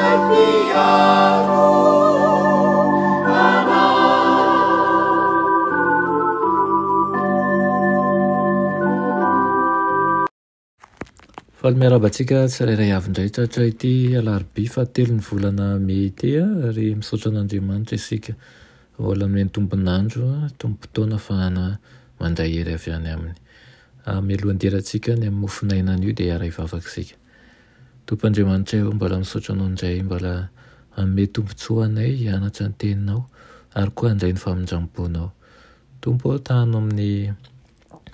izay mpiaro anay. Faly miarahaba antsika tsirairay avy indray tratra ity alarobia fahatelon'ny volana mey ity ary misaotra an'Andriamanitra isika mbola nomeny tombon'andro, tombom-potoana afahana mandray hery avy any aminy. Mialohan'ny hidirantsika ny amin'ny mofon'aina anio dia hiara-hivavaka isika. Tompo Andriamanitra ô, mbola misaotra Anao indray mbola hanome tombontsoa anay hianatra ny Teninao ary koa handray ny famindram-ponao. Tompo ô, tahano amin'ny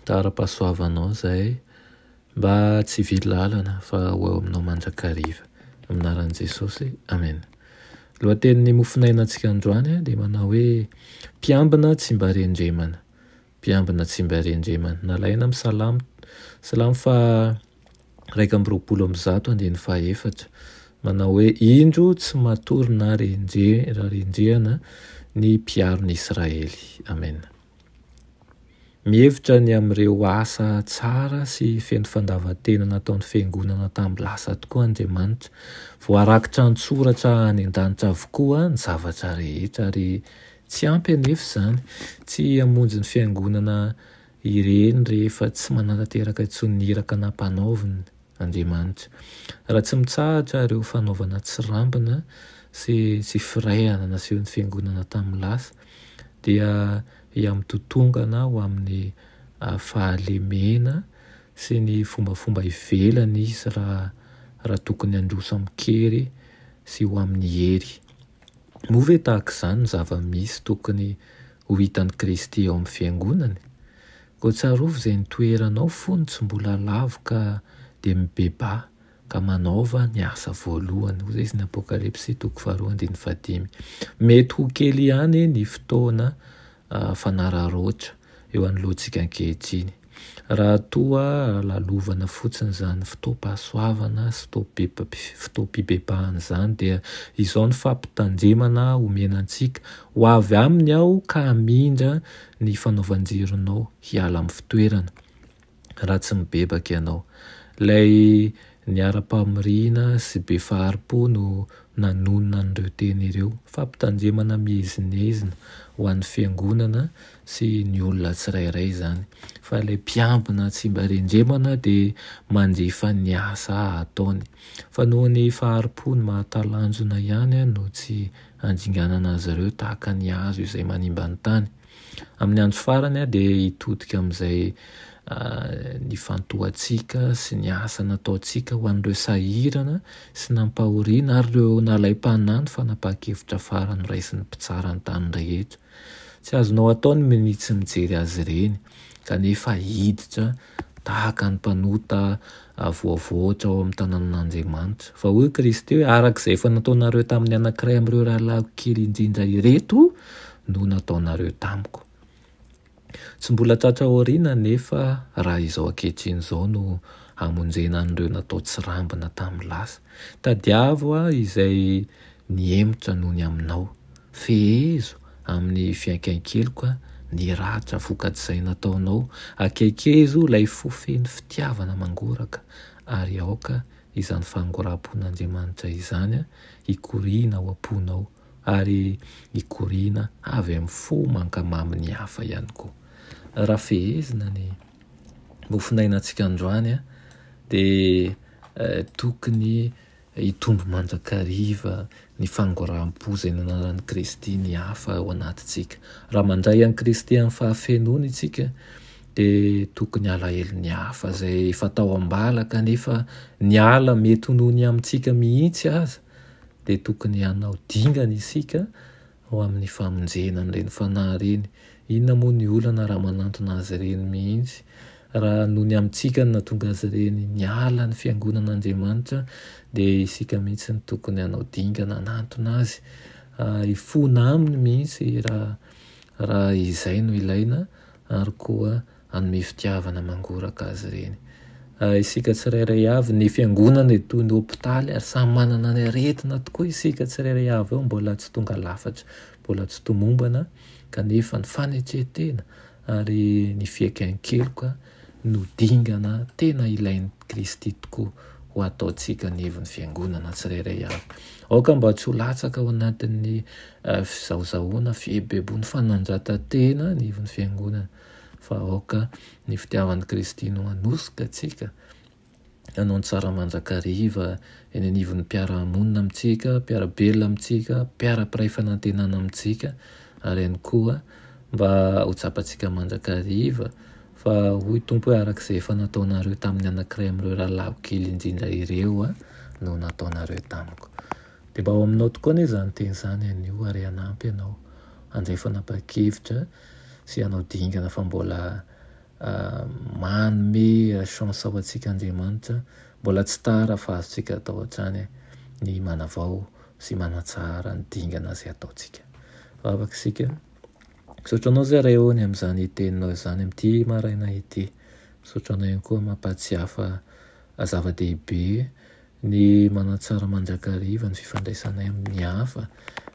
taharam-pahasoavanao izahay mba tsy hivily lalana fa ho eo aminao mandrakariva. Amin'ny anaran'i Jesosy, amena. Lohatenin'ny mofonainantsika androany dia manao hoe mpiambina tsy mba rendremana. Mpiambina tsy mba rendremana. Nalaina amin'ny Salamo, Salamo faha 121 andininy fahaefatra. Manao hoe indro tsy matory na rendre, raha rendrehana ny mpiaro ny Israely. Amena. Mihevitra ny amin'ireo asa tsara sy feno fandavan-tena nataon'ny Fiangonana tamin'ny lasa tokoa Andriamanitra. Voarakitra an-tsoratra any an-danitra avokoa ny zavatra rehetra ary tsy ampy anefa izany. Tsy hamonjy ny Fiangonana ireny rehefa tsy manatanteraka intsony ny iraka nampanaoviny. Andriamanitra. Raha tsy mitsahatra ireo fanaovana tsirambina sy tsy firaihana nasehon'ny Fiangonana tamin'ny lasa, dia hihamitotongana ho amin'ny fahalemena sy ny fombafomba ivelany izy raha raha tokony handroso amin-kery sy ho amin'ny hery. Moa ve tahaka izany ny zava-misy tokony ho hitan'i Kristy ao amin'ny Fiangonany? Koa tsarovy izay nitoeranao fony tsy mbola lavo ka dia mibebaha ka manaova ny asa voalohany, hoy izy ny Apokalypsy toko faharoa andininy fahadimy. Mety ho kely ihany ny fotoana fanararaotra eo anoloantsika ankehitriny. Raha toa lalovana fotsiny izany fotoam-pahasoavana sy fotoam-pibebahana izany dia izao ny fampitandremana omena antsika, Ho avy aminy aho ka hamindra ny fanaovan-jironao hiala amin'ny fitoerana raha tsy mibebaka ianao. Ilay niharam-pamoriana sy be fahari-po no nanonona an'ireo teny ireo. Fampitandremana miezinezina ho an'ny fiangonana sy ny olona tsirairay izany. Fa ilay mpiambina tsy mba rendremana dia manjifa ny asa ataony. Fa noho ny fahari-pony mahatalanjona ihany no tsy handringanana azy ireo tahaka ny hazo izay manimba ny tany. Amin'ny andro farany dia hitodika amin'izay nifantohantsika sy ny asa nataontsika ho an'ireo sahirana sy nampahoriana ary ireo nalaim-panahy ny fanapahan-kevitra farany noraisin'ny mpitsara ny tany rehetra. Tsy azonao atao ny minia tsy mijery azy ireny, kanefa hiditra tahaka ny mpanota voavoatra ao amin'ny tanànan'Andriamanitra. Fa hoy Kristy hoe, Araka izay efa nataonareo tamin'ny anankiray amin'ireo rahalahiko kely indrindra ireto no nataonareo tamiko. Tsy mbola tratra aoriana anefa raha izao ankehitriny izao no hamonjena an'ireo natao tsirambina tamin'ny lasa. Tadiavo izay nihemotra noho ny aminao. Fehezo amin'ny fiaiken-keloka ny ratra vokatr'izay nataonao. Akekezo ilay fo feno fitiavana mangoraka ary aoka izany fangoraham-pon'Andriamanitra izany hikoriana ao am-ponao ary hikoriana avy amin'ny fo mankamamy ny hafa ihany koa. Raha fehezina ny mofonainantsika androany dia tokony Hitombo mandrakariva ny fangoraham-po izay nananan'i Kristy ny hafa ao anatintsika. Raha mandray an'i Kristy amin'ny fahafenoany isika, dia tokony halahelo ny hafa izay efa tao am-bala kanefa niala mety ho noho ny amintsika mihitsy aza, dia tokony hanao dingana isika ho amin'ny famonjena an'ireny fanahy ireny. Inona moa ny olana raha manantona azy ireny mihitsy? Raha noho ny amintsika no nahatonga azy ireny niala ny fiangonan'Andriamanitra, dia isika mihitsy no tokony hanao dingana hanantona azy, hifona aminy mihitsy raha raha izay no ilaina, ary koa hanome fitiavana mangoraka azy ireny. Isika tsirairay avy, ny fiangonana dia toy ny hopitaly ary samy manana ny aretina tokoa isika tsirairay avy ao, mbola tsy tonga lafatra, mbola tsy tomombana, kanefa ny fanetren-tena ary ny fiaiken-keloka no dingana tena ilain'i Kristy tokoa. ho ataontsika anivon'ny fiangonana tsirairay avy. Aoka mba tsy ho latsaka ao anatin'ny fizahozahoana, fieboeboana, fanandratan-tena anivon'ny fiangonana, fa aoka ny fitiavan'i Kristy no hanosika antsika hanao ny tsara mandrakariva eny anivon'ny mpiara-monina amintsika, mpiara-belona amintsika, mpiara-mpiray fanantenana amintsika, ary ihany koa mba ho tsapantsika mandrakariva fa hoy Tompo hoe araka izay efa nataonareo tamin'ny anankiray amin'ireo rahalahiko kely indrindra ireo no nataonareo tamiko. Dia mba ao aminao tokoa anie izany teny izany anio ary hanampy anao handray fanapahan-kevitra sy hanao dingana fa mbola manome chance ho antsika Andriamanitra, mbola tsy tara fa azontsika atao hatrany ny manavao sy manatsara ny dingana izay ataontsika. Vavaka isika. Misaotra anao izay Ray ô ny amin'izany teninao izany amin'ity maraina ity. Misaotra anao ihany koa mampahatsiahy fa zava-dehibe ny manatsara mandrakariva ny fifandraisanay amin'ny hafa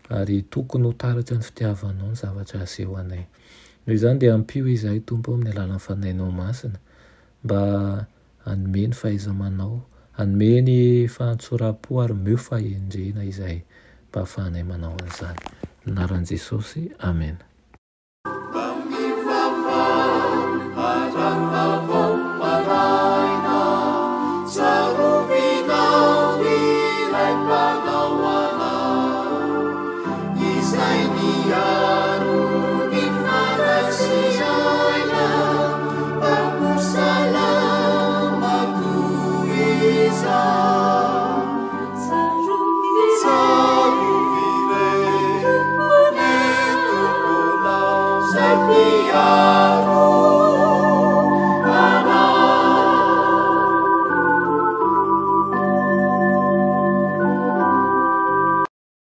ary tokony ho taratra ny fitiavanao ny zavatra aseho anay. Noho izany dia ampio izahay Tompo amin'ny alalan'ny Fanahinao Masina mba hanome ny fahaiza-manao, hanome ny fahantsoram-po ary omeo fahendrena izahay mba hahafahanay manao an'izany. Anaran'i Jesosy, Amena.